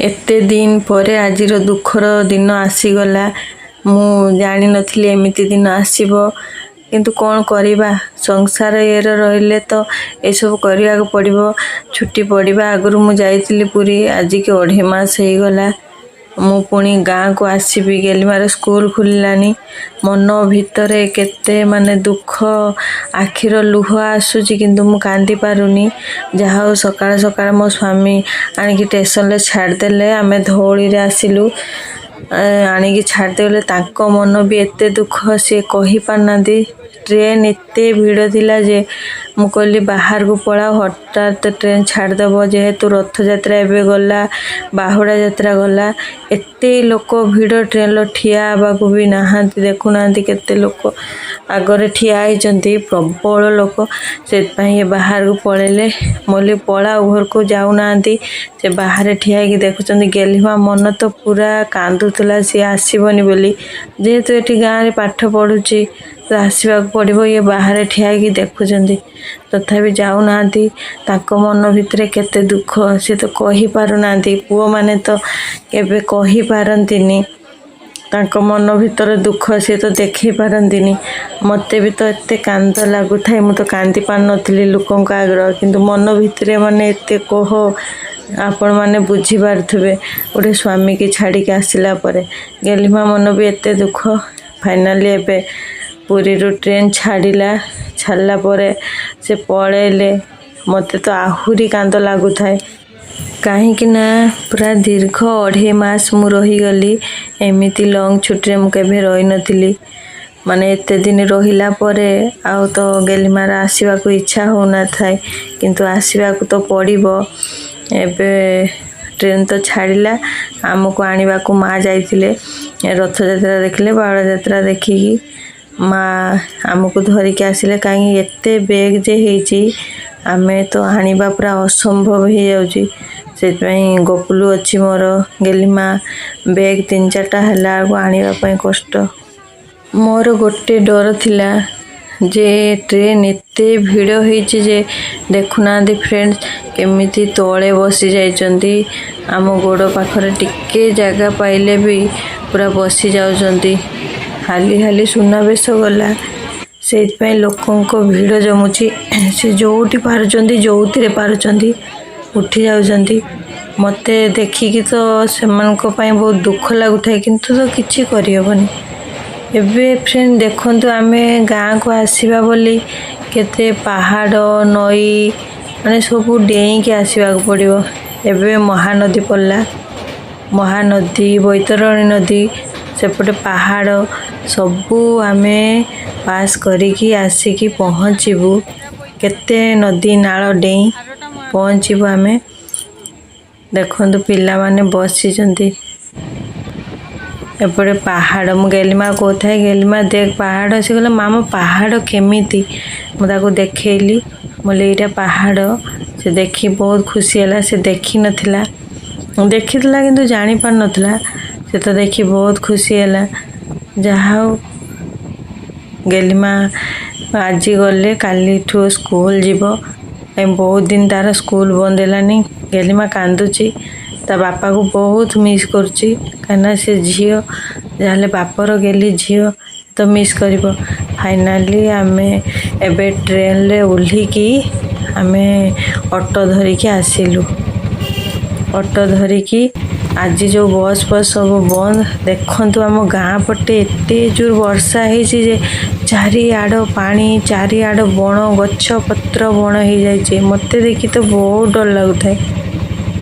ଏତେ ଦିନ ପରେ ଆଜିର ଦୁଃଖର ଦିନ ଆସିଗଲା। ମୁଁ ଜାଣିନଥିଲି ଏମିତି ଦିନ ଆସିବ, କିନ୍ତୁ କ'ଣ କରିବା, ସଂସାର ଇଏରେ ରହିଲେ ତ ଏସବୁ କରିବାକୁ ପଡ଼ିବ। ଛୁଟି ପଡ଼ିବା ଆଗରୁ ମୁଁ ଯାଇଥିଲି ପୁରୀ। ଆଜିକି 2.5 ମାସ ହେଇଗଲା। ମୁଁ ପୁଣି ଗାଁକୁ ଆସିବି, ଗେଲିମାର ସ୍କୁଲ ଖୋଲିଲାଣି। ମନ ଭିତରେ କେତେ ମାନେ ଦୁଃଖ, ଆଖିର ଲୁହ ଆସୁଛି, କିନ୍ତୁ ମୁଁ କାନ୍ଦି ପାରୁନି। ଯାହା ହଉ, ସକାଳେ ସକାଳେ ମୋ ସ୍ୱାମୀ ଆଣିକି ଷ୍ଟେସନରେ ଛାଡ଼ିଦେଲେ। ଆମେ ଧଉଳିରେ ଆସିଲୁ, ଆଣିକି ଛାଡ଼ିଦେଲେ। ତାଙ୍କ ମନ ବି ଏତେ ଦୁଃଖ, ସିଏ କହିପାରୁନାହାନ୍ତି। ଟ୍ରେନ୍ ଏତେ ଭିଡ଼ ଥିଲା ଯେ ମୁଁ କହିଲି ବାହାରକୁ ପଳାଅ, ହଠାତ୍ ଟ୍ରେନ୍ ଛାଡ଼ିଦେବ। ଯେହେତୁ ରଥଯାତ୍ରା ଏବେ ଗଲା, ବାହୁଡ଼ା ଯାତ୍ରା ଗଲା, ଏତେ ଲୋକ ଭିଡ଼, ଟ୍ରେନ୍ର ଠିଆ ହେବାକୁ ବି ନାହାନ୍ତି। ଦେଖୁନାହାନ୍ତି କେତେ ଲୋକ ଆଗରେ ଠିଆ ହେଇଛନ୍ତି, ପ୍ରବଳ ଲୋକ। ସେଥିପାଇଁ ଇଏ ବାହାରକୁ ପଳେଇଲେ। ମୁଁ କହିଲି ପଳାଅ ଘରକୁ, ଯାଉନାହାନ୍ତି। ସେ ବାହାରେ ଠିଆ ହେଇକି ଦେଖୁଛନ୍ତି। ଗେଲିମା ମନ ତ ପୁରା କାନ୍ଦୁଥିଲା ସିଏ ଆସିବନି ବୋଲି। ଯେହେତୁ ଏଠି ଗାଁରେ ପାଠ ପଢ଼ୁଛି ତ ଆସିବାକୁ ପଡ଼ିବ। ଇଏ ବାହାରେ ଠିଆ ହେଇକି ଦେଖୁଛନ୍ତି, ତଥାପି ଯାଉନାହାନ୍ତି। ତାଙ୍କ ମନ ଭିତରେ କେତେ ଦୁଃଖ, ସେ ତ କହିପାରୁନାହାନ୍ତି। ପୁଅମାନେ ତ କେବେ କହିପାରନ୍ତିନି ତାଙ୍କ ମନ ଭିତରେ ଦୁଃଖ, ସିଏ ତ ଦେଖେଇ ପାରନ୍ତିନି। ମୋତେ ବି ତ ଏତେ କାନ୍ଦ ଲାଗୁଥାଏ, ମୁଁ ତ କାନ୍ଦି ପାରୁନଥିଲି ଲୋକଙ୍କ ଆଗରେ, କିନ୍ତୁ ମନ ଭିତରେ ମାନେ ଏତେ କୋହ, ଆପଣମାନେ ବୁଝିପାରୁଥିବେ। ଗୋଟେ ସ୍ୱାମୀକି ଛାଡ଼ିକି ଆସିଲା ପରେ ଗେଲିମା ମନ ବି ଏତେ ଦୁଃଖ। ଫାଇନାଲି ଏବେ ପୁରୀରୁ ଟ୍ରେନ୍ ଛାଡ଼ିଲା। ଛାଡ଼ିଲା ପରେ ସେ ପଳେଇଲେ, ମୋତେ ତ ଆହୁରି କାନ୍ଦ ଲାଗୁଥାଏ, କାହିଁକି ନା ପୁରା ଦୀର୍ଘ 2.5 ମାସ ମୁଁ ରହିଗଲି। ଏମିତି ଲଙ୍ଗ୍ ଛୁଟିରେ ମୁଁ କେବେ ରହିନଥିଲି। ମାନେ ଏତେ ଦିନ ରହିଲା ପରେ ଆଉ ତ ଗେଲିମାର ଆସିବାକୁ ଇଚ୍ଛା ହେଉନଥାଏ, କିନ୍ତୁ ଆସିବାକୁ ତ ପଡ଼ିବ। ଏବେ ଟ୍ରେନ୍ ତ ଛାଡ଼ିଲା। ଆମକୁ ଆଣିବାକୁ ମା ଯାଇଥିଲେ। ରଥଯାତ୍ରା ଦେଖିଲେ, ବାହୁଡ଼ା ଯାତ୍ରା ଦେଖିକି ମା ଆମକୁ ଧରିକି ଆସିଲେ। କାହିଁକି ଏତେ ବେଗ୍ ଯେ ହେଇଛି, ଆମେ ତ ଆଣିବା ପୁରା ଅସମ୍ଭବ ହେଇଯାଉଛି। ସେଥିପାଇଁ ଗୋପୁଲୁ ଅଛି ମୋର, ଗେଲିମା, ବେଗ୍ ତିନି ଚାରିଟା ହେଲା ବେଳକୁ ଆଣିବା ପାଇଁ କଷ୍ଟ। ମୋର ଗୋଟେ ଡର ଥିଲା ଯେ ଟ୍ରେନ୍ ଏତେ ଭିଡ଼ ହେଇଛି ଯେ ଦେଖୁନାହାନ୍ତି ଫ୍ରେଣ୍ଡସ୍, କେମିତି ତଳେ ବସି ଯାଇଛନ୍ତି। ଆମ ଗୋଡ଼ ପାଖରେ ଟିକେ ଜାଗା ପାଇଲେ ବି ପୁରା ବସି ଯାଉଛନ୍ତି। ହାଲି ହାଲି ସୁନାବେଶ ଗଲା, ସେଇଥିପାଇଁ ଲୋକଙ୍କ ଭିଡ଼ ଜମୁଛି। ସେ ଯେଉଁଠି ପାରୁଛନ୍ତି, ଯେଉଁଥିରେ ପାରୁଛନ୍ତି ଉଠି ଯାଉଛନ୍ତି। ମୋତେ ଦେଖିକି ତ ସେମାନଙ୍କ ପାଇଁ ବହୁତ ଦୁଃଖ ଲାଗୁଥାଏ, କିନ୍ତୁ ତ କିଛି କରିହେବନି। ଏବେ ଫ୍ରେଣ୍ଡ ଦେଖନ୍ତୁ, ଆମେ ଗାଁକୁ ଆସିବା ବୋଲି କେତେ ପାହାଡ଼, ନଈ, ମାନେ ସବୁ ଡେଇଁକି ଆସିବାକୁ ପଡ଼ିବ। ଏବେ ମହାନଦୀ ପଡ଼ିଲା, ମହାନଦୀ, ବୈତରଣୀ ନଦୀ, ସେପଟେ ପାହାଡ଼ ସବୁ ଆମେ ପାସ୍ କରିକି ଆସିକି ପହଞ୍ଚିବୁ। କେତେ ନଦୀ ନାଳ ଡେଇଁ ପହଞ୍ଚିବୁ ଆମେ। ଦେଖନ୍ତୁ, ପିଲାମାନେ ବସିଛନ୍ତି। ଏପଟେ ପାହାଡ଼। ମୁଁ ଗେଲିମା କହୁଥାଏ, "ଗେଲିମା, ଦେଖ ପାହାଡ଼।" ସେ କହିଲା, "ମାମା, ପାହାଡ଼ କେମିତି?" ମୁଁ ତାକୁ ଦେଖେଇଲି, ମୁଁ କହିଲି, "ଏଇଟା ପାହାଡ଼।" ସେ ଦେଖି ବହୁତ ଖୁସି ହେଲା। ସେ ଦେଖିନଥିଲା, ଦେଖିଥିଲା କିନ୍ତୁ ଜାଣିପାରୁନଥିଲା। ସେ ତ ଦେଖି ବହୁତ ଖୁସି ହେଲା। ଯାହା ହଉ, ଗେଲିମା ଆଜି ଗଲେ କାଲିଠୁ ସ୍କୁଲ ଯିବ। ବହୁତ ଦିନ ତାର ସ୍କୁଲ ବନ୍ଦ ହେଲାନି। ଗେଲିମା କାନ୍ଦୁଛି, ତା ବାପାକୁ ବହୁତ ମିସ୍ କରୁଛି, କାହିଁକିନା ସେ ଝିଅ, ଯାହାହେଲେ ବାପର ଗେଲି ଝିଅ ତ ମିସ୍ କରିବ। ଫାଇନାଲି ଆମେ ଏବେ ଟ୍ରେନରେ ଓହ୍ଲିକି ଆମେ ଅଟୋ ଧରିକି ଆସିଲୁ। ଅଟୋ ଧରିକି ଆଜି ଯେଉଁ ବସ୍ ଫସ୍ ସବୁ ବନ୍ଦ। ଦେଖନ୍ତୁ, ଆମ ଗାଁ ପଟେ ଏତେ ଜୋର ବର୍ଷା ହେଇଛି ଯେ ଚାରିଆଡ଼ ପାଣି, ଚାରିଆଡ଼ ବଣ, ଗଛ ପତ୍ର ବଣ ହେଇଯାଇଛି। ମୋତେ ଦେଖି ତ ବହୁତ ଡର ଲାଗୁଥାଏ।